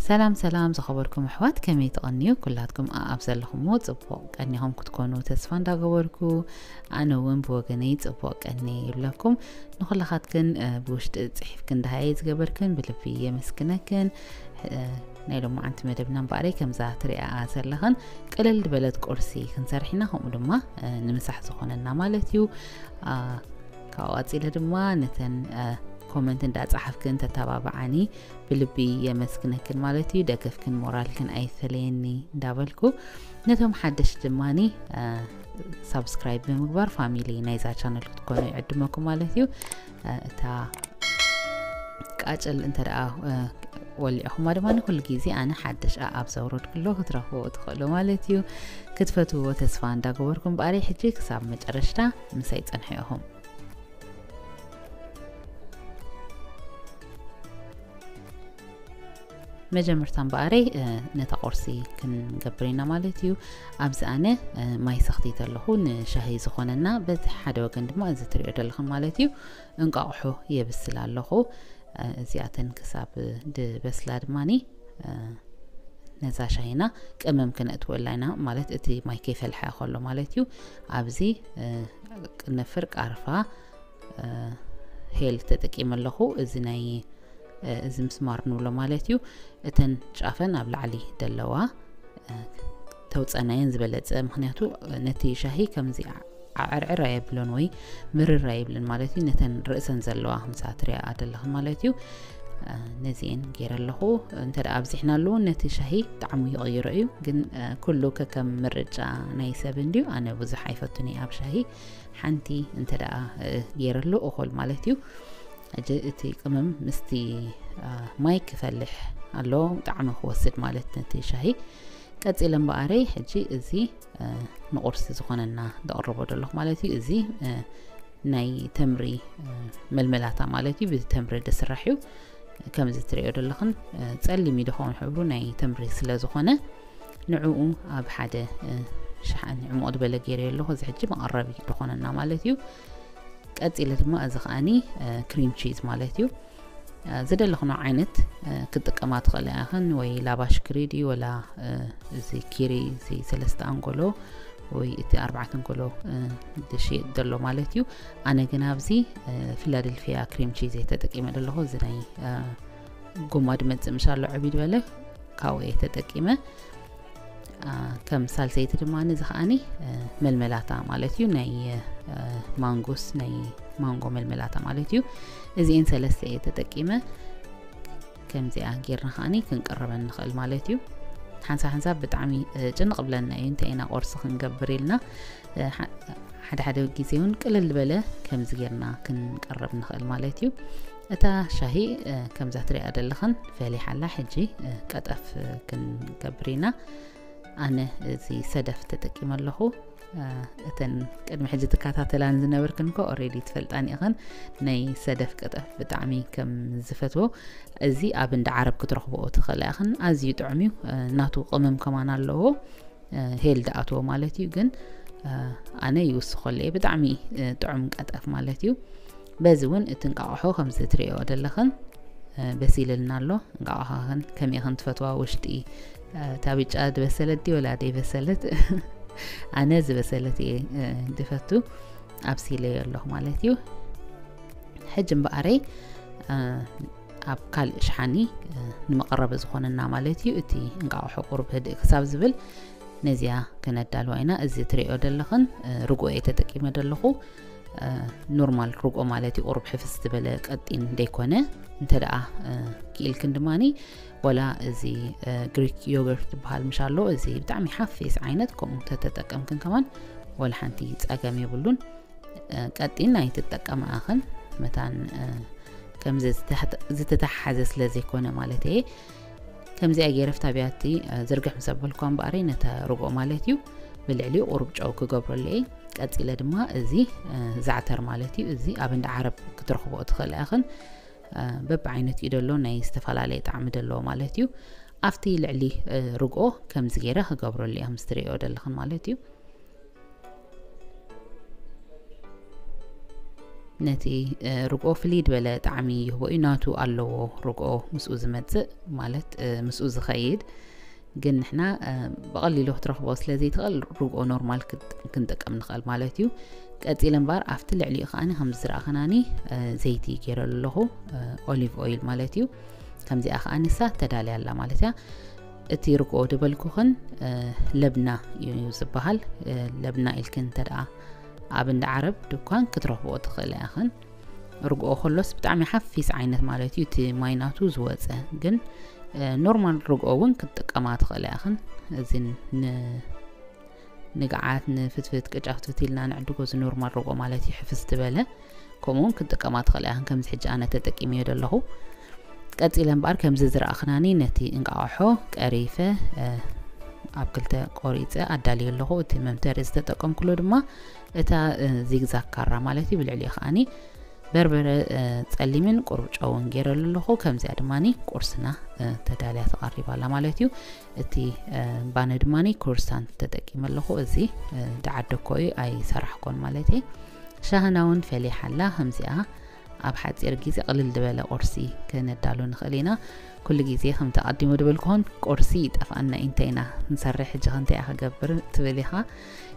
ሰላም ሰላም ዝኸበርኩም ኣሕዋት፣ ከመይ ትቐንዩ? ኩላትኩም ኣኣብ ዘለኹምዎ ጽቡቕ ቀኒኹም ክትኮኑ ተስፋ እንዳገበርኩ፣ ኣነ እውን ብወገነይ ጽቡቕ ቀኒ ይብለኩም። ንኹላኻትክን፣ እ፣ ብውሽጢ ጽሒፍክን ደሃየ ዝገበርክን ብልቢ የመስግነክን። እ፣ ናይ ሎማዓንቲ መደብና እምበኣረይ ከምዛ ትሪኣኣ ዘለኽን ቅልል ዝበለት ቁርሲ ክንሰርሕ ኢና፣ ከምኡ ድማ፣ እ፣ ንምሳሕ ዝኾነና ማለት እዩ። ኣ፣ ካብኡ ቀጺለ ድማ ነተን፣ እ፣ ኮመንት እንዳጸሓፍክን ተተባብዓኒ ብልቢ የመስግነክን ማለት እዩ። ደገፍክን ሞራልክን ኣይፈለየኒ እንዳበልኩ፣ ነቶም ሓደሽ ድማኒ፣ እ፣ ሳብስክራይብ ብምግባር ፋሚሊ ናይዛ ቻነል ክትኮኑ ይዕድመኩም ማለት እዩ። እ፣ እታ ቃጭል እንተ ደኣ፣ እ፣ ወሊዕኹማ ድማ ንኩሉ ግዜ ኣነ ሓደሽ ኣኣብ ዘውረድኩሎ ክትረኽብዎ ትኽእሉ ማለት እዩ። ክትፈትውዎ ተስፋ እንዳገበርኩም እምበኣረይ ሕጂ ክሳብ መጨረሽታ ምሳይ ጽንሑ ኢኹም። መጀመርታ እምበኣረይ፣ እ፣ ነታ ቁርሲ ክንገብር ኢና ማለት እዩ። ኣብዚ ኣነ፣ እ፣ ማይ ሰኽቲተ ኣለኹ ንሻሂ ዝኾነና። በቲ ሓደ ወገን ድማ እዚ ትሪኦ ዘለኹም ማለት እዩ እንቋቑሖ የብስል ኣለኹ። እ፣ እዚኣተን ክሳብ ድበስላ ድማኒ፣ እ፣ ነዛ ሻሂና ቅመም ክነእትወላ ኢና ማለት እቲ ማይ ከይፈልሐ ከሎ ማለት እዩ። ኣብዚ፣ እ፣ ቅንፍር፣ ቃርፋ፣ እ፣ ሄል ተጠቂመ ኣለኹ። እዚ ናይ፣ እ፣ እዚ ምስማር ንብሎ ማለት እዩ። እተን ጫፈን ኣብ ላዕሊ ደለዋ፣ እ፣ ተውፀናየን ዝበለፀ፣ ምኽንያቱ፣ እ፣ ነቲ ሻሂ ከምዚ ዓዕርዕር ኣየብሎን ወይ ምርር ኣይብልን ማለት እዩ። ነተን ርእሰን ዘለዋ ከምዛ ትሪኣ ዘለኽን ማለት እዩ። እ፣ ነዚኤን ገይረ ኣለኹ። እንተ ደኣ ኣብዚሕናሉ እውን ነቲ ሻሂ ጣዕሙ ይቕይሮ እዩ። ግን፣ እ፣ ኩሉ ከከም ምርጫ ናይ ሰብ እንድዩ። ኣነ ብዙሕ ኣይፈቱን እየ ኣብ ሻሂ። ሓንቲ እንተ ደኣ፣ እ፣ ገይረሉ እኹል ማለት እዩ። ሕጂ እቲ ቅመም ምስቲ፣ እ፣ ማይ ክፈልሕ ኣለዎ፣ ጣዕሚ ክወስድ ማለት ነቲ ሻሂ። ቀጺለ እምበኣረይ ሕጂ እዚ፣ እ፣ ንቁርሲ ዝኾነና ዘቕርቦ ዘለኹ ማለት እዩ። እዚ፣ እ፣ ናይ ተምሪ፣ እ፣ መልመላታ ማለት እዩ። ብተምሪ ዝስራሕ እዩ። ከምዚ ትሪኦ ዘለኽን፣ እ፣ ጸሊም እዩ ድኸውን ሕብሩ ናይ ተምሪ ስለ ዝኾነ ንዕኡ ኣብ ሓደ፣ እ፣ ሸሓኒ ዕሙቕ ዝበለ ገይረ ኣለኹ። እዚ ሕጂ መቐረቢ ዝኾነና ማለት እዩ። ቀጺለ ድማ እዚ ከኣኒ፣ እ፣ ክሪም ቺዝ ማለት እዩ። እ፣ ዝደለኽኖ ዓይነት፣ እ፣ ክትጥቀማ ትኽእላ ኢኽን፣ ወይ ላባሽ ክሪ ድዩ ወላ፣ እ፣ እዚ ኪሪ፣ እዚ ሰለስተ ኣንጎሎ ወይ እቲ ኣርባዕተ ኣንጎሎ፣ እ፣ ዝሽየጥ ዘሎ ማለት እዩ። ኣነ ግን ኣብዚ፣ እ፣ ፊላደልፊያ ክሪም ቺዝ እየ ተጠቂመ ዘለኹ። እዚ ናይ፣ እ፣ ጎማ ድመጽእ ምሻሎ ዕብይ ዝበለ ካብኡ እየ ተጠቂመ። አ፣ ከም ሳልሰይቲ ድማ እዚ ከኣኒ፣ እ፣ መልመላታ ማለት እዩ። ናይ፣ እ፣ ማንጎስ፣ ናይ ማንጎ መልመላታ ማለት እዩ። እዚኤን ሰለስተ እየ ተጠቂመ። ከምዚኣ ጌርና ከኣኒ ክንቅርበን ንኽእል ማለት እዩ። ሓንሳብ ሓንሳብ ብጣዕሚ፣ እ፣ ጭንቕ ብለና እዩ፣ እንታይ ኢና ቁርሲ ክንገብር ኢልና። እ፣ ሓ-፣ ሓደ ሓደ ግዜ እውን ቅልል ዝበለ ከምዚ ጌርና ክንቀርብ ንኽእል ማለት እዩ። እታ ሻሂ፣ እ፣ ከምዛ ትሪኣ ዘለኽን ፈሊሓ ኣላ። ሕጂ፣ እ፣ ቀጠፍ፣ እ፣ ክንገብር ኢና። ኣነ እዚ ሰደፍ ተጠቂመ ኣለኹ። እ፣ እተን ቅድሚ ሕጂ ትከታተላን ዝነበርክን እኮ ኦሬዲ ትፈልጣን ኢኽን ናይ ሰደፍ ቀጠፍ ብጣዕሚ ከም ዝፈትዎ። እዚ ኣብ እንዳ ዓረብ ክትረኽብኦ ትኽእላ ኢኽን። ኣዝዩ ጥዑም እዩ። እ፣ ናቱ ቅመም ከማን ኣለዎ። እ፣ ሄል ዝኣትዎ ማለት እዩ። ግን፣ እ፣ ኣነ ይውስኸሉ እየ። ብጣዕሚ፣ እ፣ ጥዑም ቀጠፍ ማለት እዩ። በዚ እውን እቲ እንቃቑሖ ከምዚ ትሪኦ ዘለኽን፣ እ፣ በሲልልና ኣሎ። እንቃቑሖኽን ከመይ ኢኽን ትፈትዋ? ውሽጢ፣ እ፣ እታ ብጫ ዝበሰለት ድዩ ወላ ዘይበሰለት? ኣነ ዝበሰለት እየ፣ እ፣ ዝፈቱ። ኣብሲለዮ ኣለኹ ማለት እዩ። ሕጂ እምበኣረይ፣ እ፣ ኣብ ካልእ ሸሓኒ፣ እ፣ ንመቐረቢ ዝኾነና ማለት እዩ። እቲ እንቃቑሖ ቁሩብ ህድእ ክሳብ ዝብል ነዚኣ ክነዳልዋ ኢና። እዚ ትሪኦ ዘለኽን፣ እ፣ ርጎ እየ ተጠቂመ ዘለኹ። እ፣ ኖርማል ርጎ ማለት እዩ። ቁሩብ ሕፍስ ዝበለ ቀጢን ዘይኮነ። እንተ ደኣ፣ እ፣ ክኢልክን ድማኒ ወላ እዚ፣ እ፣ ግሪክ ዮገርት ዝበሃል ምሽ ኣሎ። እዚ ብጣዕሚ ሓፊስ ዓይነት፣ ከምኡ እንተተጠቀምክን ከማን ወላ ሓንቲ ጸገም የብሉን። እ፣ ቀጢን ኣይትጠቀማ ኢኽን፣ መታን፣ እ፣ ከምዚ ዝተሓተ-፣ ዝተተሓሓዘ ስለ ዘይኮነ ማለት እየ። ከምዚኣ ገይረ ፍታብያቲ፣ እ፣ ዝርግሕ ምስ ኣበልኳ እምበኣረይ ነተ ርግኦ ማለት እዩ። ብልዕሊኡ ቁሩብ ጨው ክገብረሉ እየ። ቀጺለ ድማ እዚ፣ እ፣ ዛዕተር ማለት እዩ። እዚ ኣብ እንዳ ዓረብ ክትረኽብኦ ትኽእላ ኢኽን። እ፣ በብዓይነቱ እዩ ደሎ፣ ናይ ዝተፈላለየ ጣዕሚ ደለዎ ማለት እዩ። ኣብቲ ልዕሊ፣ እ፣ ርግኦ ከምዚ ገይረ ክገብረሉ እየ፣ ከምዚ ትርእዮ ደለኽን ማለት እዩ። ነቲ ርግኦ ፍልይ ዝበለ ጣዕሚ ይህቦ እዩ። ናቱ ኣለዎ ርግኦ ምስኡ ዝመጽእ፣ ማለት ምስኡ ዝኸይድ። ግን ንሕና ብቐሊሉ ክትረኽቦ ስለ ዘይትኽእል፣ ርግኦ ኖርማል ክንጥቀም ንኽእል ማለት እዩ። ቀጺለ እምበኣር ኣብቲ ልዕሊኡ ከዓኒ ከምዚ ዝረኣኽናኒ ዘይቲ ገይረሉ ኣለኹ፣ ኦሊቭ ኦይል ማለት እዩ። ከምዚኣ ከዓኒ እሳ ተዳልያ ኣላ ማለት እያ። እቲ ርግኦ ድበልኩኽን ለብና እዩ ዝበሃል። ለብና ኢልክን እንተ ደኣ ኣብ እንዳ ዓረብ ድኳን ክትረኽብኦ ትኽእላ ኢኽን። ርግኦ ከሎስ ብጣዕሚ ሓፊስ ዓይነት ማለት እዩ፣ እቲ ማይ ናቱ ዝወፀ። ግን ኖርማል ርግኦ እውን ክትጥቀማ ትኽእላ ኢኽን። እዚ ንግዓት፣ ንፍትፍት፣ ቅጫ ፍትፍት ኢልና ንዕድጎ፣ እዚ ኖርማል ርግኦ ማለት እዩ፣ ሕፍስ ዝበለ። ከምኡ እውን ክትጥቀማ ትኽእላ ኢኽን። ከምዚ ሕጂ ኣነ ተጠቂመዮ ዘለኹ። ቀጺለ እምበኣር ከምዚ ዝረኣኽናኒ ነቲ እንቃቑሖ ቀሪፈ ኣብ ክልተ ቆሪጸ ኣዳልዮ ኣለኹ። እቲ መምተሪ ዝተጠቀምኩሉ ድማ እታ ዚግዛግ ካራ ማለት እዩ። ብልዕሊኡ ከዓኒ በርበረ ጸሊምን ቁሩብ ጨውን ገይረሉ ኣለኹ። ከምዚኣ ድማኒ ቁርስና ተዳልያ ተቐሪባ ኣላ ማለት እዩ። እቲ ባኒ ድማኒ ክሩስታንት ተጠቂመ ኣለኹ። እዚ ድዓደኮ እዩ፣ ኣይሰራሕኮን ማለት እዩ። ሻህና እውን ፈሊሓ ኣላ። ከምዚኣ ኣብ ሓጺር ግዜ ቅልል ዝበለ ቁርሲ ከነዳሉ ንኽእል ኢና። ኩሉ ግዜ ከምቲ ኣቐዲሙ ድበልኩኹን ቁርሲ ይጠፍኣና እዩ፣ እንታይ ኢና ንሰርሕ፣ ሕጂ ከ እንታይ እየ ክገብር ትብል ኢኻ።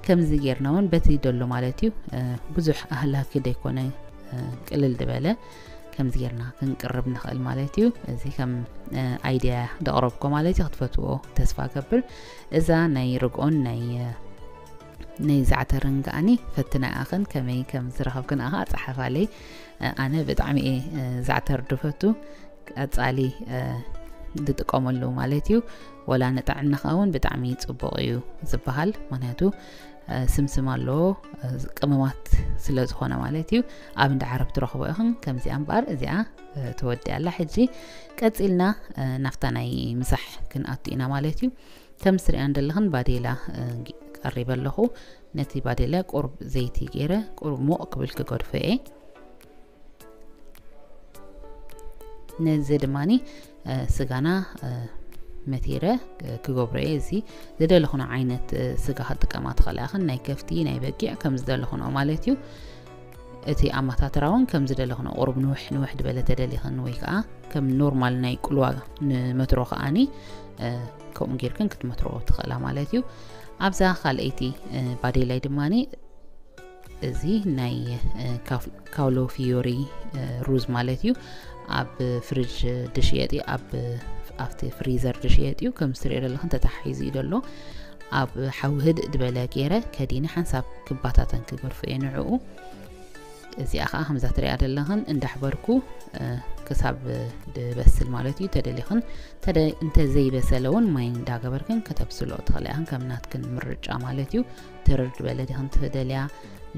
ከምዚ ጌርና እውን በቲ ደሎ ማለት እዩ፣ ብዙሕ ኣህላኪ ዘይኮነ፣ ቅልል ዝበለ ከምዚ ጌርና ክንቅርብ ንኽእል ማለት እዩ። እዚ ከም ኣይድያ ደቕረብኮ ማለት እዩ፣ ክትፈትዎ ተስፋ ገብር። እዛ ናይ ርግኦን ናይ ናይ ዛዕተርን ከዓኒ ፈትና ኢኽን፣ ከመይ ከም ዝረኸብክን ኣኻ ጸሓፋለይ። ኣነ ብጣዕሚ እየ ዛዕተር ድፈቱ። ቀጻሊ ድጥቀመሉ ማለት እዩ። ወላ ንጥዕናኻ እውን ብጣዕሚ ጽቡቕ እዩ ዝበሃል፣ ምኽንያቱ ስምስም ኣለዎ፣ ቅመማት ስለ ዝኾነ ማለት እዩ። ኣብ እንዳ ዓረብ ትረኽቦ ኢኽን። ከምዚኣ እምበኣር እዚኣ ተወዲኣ ኣላ። ሕጂ ቀጺልና ናብታ ናይ ምሳሕ ክንኣቱ ኢና ማለት እዩ። ከም ትሪኣን ዘለኽን ባዴላ ቀሪበ ኣለኹ። ነቲ ባዴላ ቁሩብ ዘይቲ ገይረ ቁሩብ ሞቕ ክብል ክገድፎ እየ። ነዚ ድማኒ ስጋና መቲረ ክገብሮ እየ። እዚ ዝደለኹና ዓይነት ስጋ ክትጥቀማ ትኽእላ ኢኽን፣ ናይ ከፍቲ፣ ናይ በጊዕ፣ ከም ዝደለኹንኦ ማለት እዩ። እቲ ኣማታትራ እውን ከም ዝደለኽንኦ ቁሩብ ንውሕ ንውሕ ዝበለ ተደሊኽን ወይ ከዓ ከም ኖርማል ናይ ቁልዋ ንመትሮ ከዓኒ ከምኡ ጌርክን ክትመትሮ ትኽእላ ማለት እዩ። ኣብዛ ካልኣይቲ ባዴላይ ድማኒ እዚ ናይ ካውሎ ፊዮሪ ሩዝ ማለት እዩ። ኣብ ፍሪጅ ድሽየጥ እዩ፣ ኣብ ኣብቲ ፍሪዘር ድሽየጥ እዩ። ከም ዝትሪኦ ዘለኽን ተታሒዙ እዩ ዘሎ። ኣብ ሓዊ ህድእ ድበለ ገይረ ከዲነ ሓንሳብ ክባታተን ክገድፎ እየ ንዕኡ። እዚኣ ከዓ ከምዛ ትሪኣ ዘለኽን እንዳሕበርኩ ክሳብ ድበስል ማለት እዩ። ተደሊኽን እንተ ዘይበሰለ እውን ማይ እንዳገበርክን ከተብስሎ ትኽእላ ኢኽን፣ ከም ናትክን ምርጫ ማለት እዩ። ትርር ድበለ ዲኽን ትደልያ፣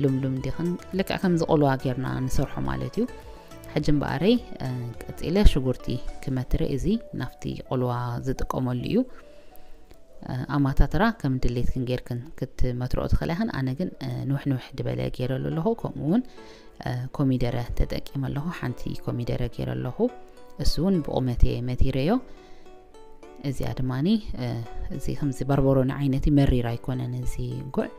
ልምሉም ዲኽን፣ ልክዕ ከም ዝቆልዋ ጌርና ንሰርሖ ማለት እዩ። ሕጂ እምበኣረይ ቀጺለ ሽጉርቲ ክመትረ እዚ ናፍቲ ቆልዋ ዝጥቀመሉ እዩ። ኣማታትራ ከም ድሌትክን ጌርክን ክትመትርኦ ትኽእላ ኢኽን። ኣነ ግን ንውሕ ንውሕ ድበለ ገይረሉ ኣለኹ። ከምኡ እውን ኮሚደረ ተጠቂመ ኣለኹ። ሓንቲ ኮሚደረ ገይረ ኣለኹ። እሱ እውን ብቑመት እየ መቲረዮ። እዚኣ ድማኒ እዚ ከምዚ በርበሮኒ ዓይነት እዩ፣ መሪር ኣይኮነን እዚ ጉዕ።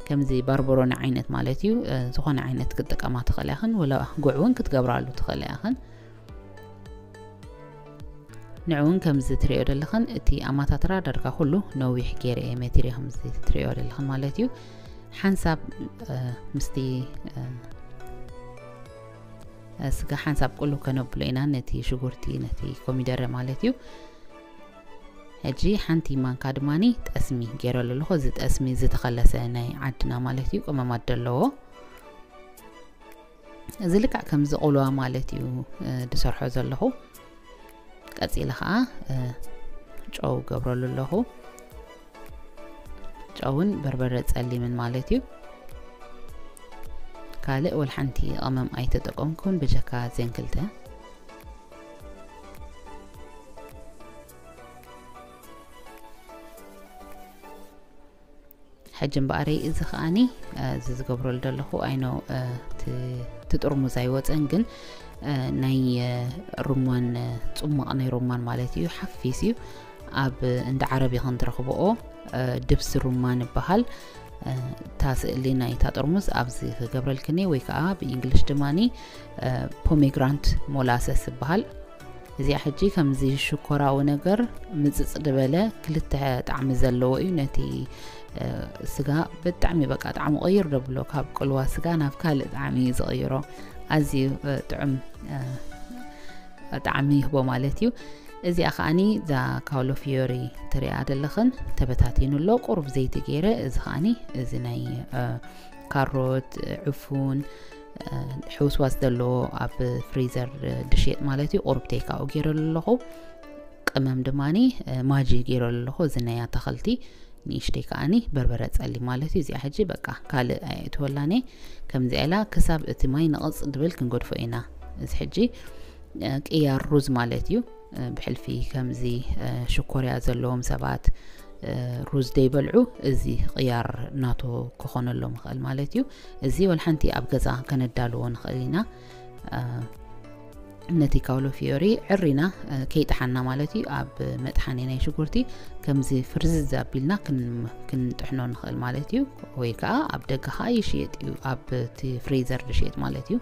ከምዚ በርበሮኒ ዓይነት ማለት እዩ። ዝኾነ ዓይነት ክትጥቀማ ትኽእላ ኢኽን፣ ወላ ጉዕ እውን ክትገብራሉ ትኽእላ ኢኽን። ንዕውን ከምዚ ትሪኦ ዘለኽን እቲ ኣማታትራ ዳርጋ ኩሉ ነዊሕ ገይረ እየ መቲረ፣ ከምዚ ትሪኦ ዘለኽን ማለት እዩ። ሓንሳብ ምስቲ ስጋ ሓንሳብ ቁልው ከነብሎ ኢና፣ ነቲ ሽጉርቲ፣ ነቲ ኮሚደረ ማለት እዩ። ሕጂ ሓንቲ ማንካ ድማኒ ጠስሚ ገይረሉ ኣለኹ። እዚ ጠስሚ ዝተኸለሰ ናይ ዓድና ማለት እዩ፣ ቅመማት ዘለዎ። እዚ ልክዕ ከምዚ ቆልዋ ማለት እዩ ድሰርሖ ዘለኹ። ቀጺለ ኸዓ ጨው ገብረሉ ኣለኹ። ጨውን በርበረ ጸሊምን ማለት እዩ። ካልእ ወላ ሓንቲ ቀመም ኣይተጠቀምኩን ብጀካ ዘን ክልተ። ሕጂ እምበኣረይ እዚ ከዓኒ እዚ ዝገብረሉ ዘለኹ ኣይኖ ትጥርሙዝ ኣይወፀን፣ ግን ናይ ሩማን ፅሟቕ ናይ ሩማን ማለት እዩ፣ ሓፊስ እዩ። ኣብ እንዳ ዓረብ ኢኽን ትረኽብኦ፣ ድብስ ሩማን ይበሃል። እታ ስእሊ ናይታ ጥርሙዝ ኣብዚ ክገብረልክኒ፣ ወይ ከዓ ብእንግሊሽ ድማኒ ፖሜግራንት ሞላሰስ ይበሃል። እዚኣ ሕጂ ከምዚ ሽኮራዊ ነገር ምጽጽ ዝበለ ክልተ ጣዕሚ ዘለዎ እዩ። ነቲ ስጋ ብጣዕሚ በቃ ጣዕሚ ቀይር ደብሎ፣ ካብ ቅልዋ ስጋ ናብ ካልእ ጣዕሚ እዩ ዝቕይሮ። ኣዝዩ ጥዑም ጣዕሚ ይህቦ ማለት እዩ። እዚኣ ከዓኒ እዛ ካውሎ ፊዮሪ ትሪኣ ዘለኽን ተበታቲኑ ኣሎ። ቁሩብ ዘይቲ ገይረ፣ እዚ ከዓኒ እዚ ናይ ካሮት፣ ዕፉን፣ ሕውስዋስ ዘለዎ ኣብ ፍሪዘር ድሽየጥ ማለት እዩ። ቁሩብ ቴካኡ ገይረሉ ኣለኹ። ቅመም ድማኒ ማጂ ገይረሉ ኣለኹ። እዚ ናይ ኣታኽልቲ ንእሽተይ ከዓኒ በርበረ ጸሊም ማለት እዩ። እዚኣ ሕጂ በቃ ካልእ ኣየእትወላን እየ። ከምዚኣ ኢላ ክሳብ እቲ ማይ ንቕጽ ድብል ክንገድፎ ኢና። እዚ ሕጂ ቅያር ሩዝ ማለት እዩ። ብሕልፊ ከምዚ ሽኮርያ ዘለዎም ሰባት ሩዝ ደይበልዑ፣ እዚ ቅያር ናቶ ክኾነሎም ይኽእል ማለት እዩ። እዚ ወላ ሓንቲ ኣብ ገዛ ከነዳልዎ ንኽእል ኢና። ነቲ ካውሎ ፊዮሪ ዕሪና ከይጠሓና ማለት እዩ። ኣብ መጥሓኒ ናይ ሽጉርቲ ከምዚ ፍርዝዝ ኣቢልና ክንጥሕኖ ንኽእል ማለት እዩ። ወይ ከዓ ኣብ ደገ ከዓ ይሽየጥ እዩ፣ ኣብ እቲ ፍሪዘር ዝሽየጥ ማለት እዩ።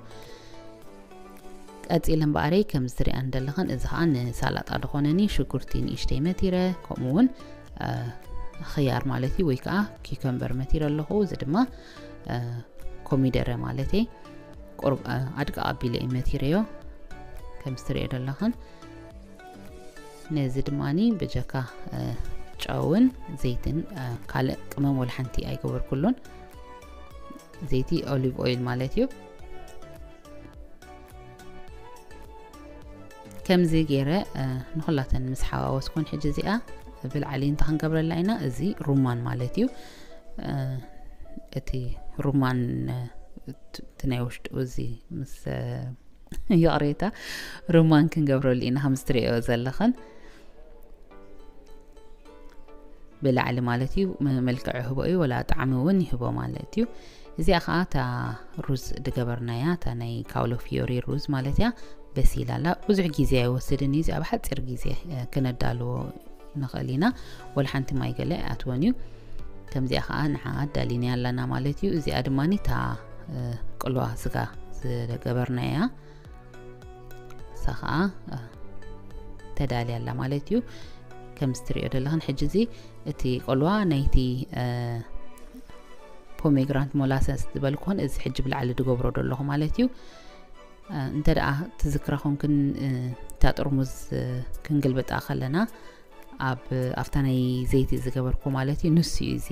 ቀፂለ እምበኣረይ ከም ዝትሪኣን ዘለኽን፣ እዚ ከዓ ንሳላጣ ዝኾነኒ ሽጉርቲ ንእሽተይ መቲረ፣ ከምኡ እውን ኽያር ማለት እዩ፣ ወይ ከዓ ኪከምበር መቲረ ኣለኹ። እዚ ድማ ኮሚደረ ማለት እየ። ቁሩብ ኣድቃ ኣቢለ እዩ መቲረዮ። ከም ዝትሪኦ ዘለኽን፣ ነዚ ድማኒ ብጀካ ጨውን ዘይትን ካልእ ቅመም ወላ ሓንቲ ኣይገበርኩሉን። ዘይቲ ኦሊቭ ኦይል ማለት እዩ። ከምዚ ገይረ ንኹላተን ምስ ሓዋወስኩን፣ ሕጂ እዚኣ ብላዕሊ እንታይ ክንገብረላ ኢና? እዚ ሩማን ማለት እዩ። እቲ ሩማን እቲ ናይ ውሽጡ እዚ ምስ ይቕሬታ ሩማን ክንገብረሉ ኢና፣ ከም ዝትሪኦ ዘለኽን ብላዕሊ ማለት እዩ። መልክዕ ይህቦ እዩ፣ ወላ ጣዕሚ እውን ይህቦ ማለት እዩ። እዚኣ ከዓ እታ ሩዝ ዝገበርናያ፣ እታ ናይ ካውሎ ፊዮሪ ሩዝ ማለት እያ፣ በሲላ ኣላ። ብዙሕ ግዜ ኣይወስድን እዩ፣ እዚኣ ብሓፂር ግዜ ክነዳልዎ ንኽእል ኢና። ወላ ሓንቲ ማይ ገለ ኣይኣትወን እዩ። ከምዚኣ ከዓ ንዓ ኣዳሊና ኣለና ማለት እዩ። እዚኣ ድማ እታ ቅልዋ ስጋ ዝገበርናያ፣ እሳ ከዓ ተዳልያ ኣላ ማለት እዩ። ከም ዝትሪኦ ዘለኽን ሕጂ እዚ እቲ ቅልዋ ናይቲ ፖሜግራንት ሞላሰስ ዝበልኩን እዚ ሕጂ ብላዕሊ ዝገብሮ ዘለኹ ማለት እዩ። እንተ ደኣ ትዝክራ ኮንክን፣ እታ ጥርሙዝ ክንግልብጣ ከለና ኣብ ኣብታ ናይ ዘይቲ ዝገበርኩ ማለት እዩ፣ ንሱ እዩ እዚ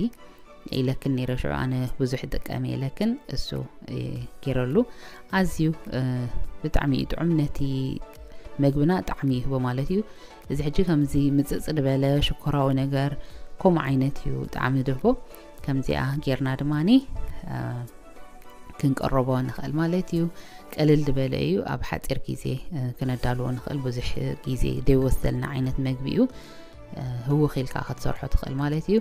ኢለክን ነይረ። ሽዑ ኣነ ብዙሕ ጥቀም ኢለክን እሱ ገይረሉ። ኣዝዩ ብጣዕሚ እዩ ጥዑም፣ ነቲ መግብና ጣዕሚ ይህቦ ማለት እዩ። እዚ ሕጂ ከምዚ ምጽጽ ዝበለ ሽኮራዊ ነገር ከምኡ ዓይነት እዩ ጣዕሚ ድህቦ። ከምዚኣ ጌርና ድማኒ ክንቀረቦ ንኽእል ማለት እዩ። ቀልል ዝበለ እዩ፣ ኣብ ሓፂር ግዜ ክነዳልዎ ንኽእል፣ ብዙሕ ግዜ ዘይወስደልና ዓይነት መግቢ እዩ። ህውኽ ኢልካ ክትሰርሖ ትኽእል ማለት እዩ።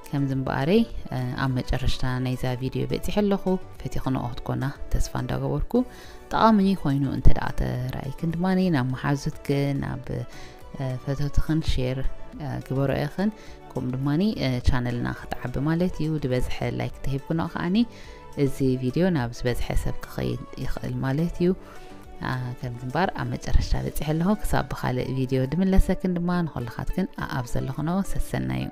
ከምዚ እምበኣረይ ኣብ መጨረሽታ ናይዛ ቪድዮ በፂሐ ኣለኹ። ፈቲኽንኦ ክትኮና ተስፋ እንዳገበርኩ፣ ጠቓሚ ኮይኑ እንተ ደኣ ተራእይክን ድማ ናብ መሓዙትክን ናብ ፈተውትኽን ሼር ግበሮ ኢኽን። ከምኡ ድማ ቻነልና ክትዓቢ ማለት እዩ። ዝበዝሐ ላይክ ተሂብክንኦ ከዓኒ እዚ ቪድዮ ናብ ዝበዝሐ ሰብ ክኸይድ ይኽእል ማለት እዩ። ከምዚ እምበኣር ኣብ መጨረሽታ በፂሐ ኣለኹ። ክሳብ ብኻልእ ቪድዮ ድምለሰክን ድማ ንኹልኻትክን ኣብ ዘለኽንኦ ሰሰናዩ።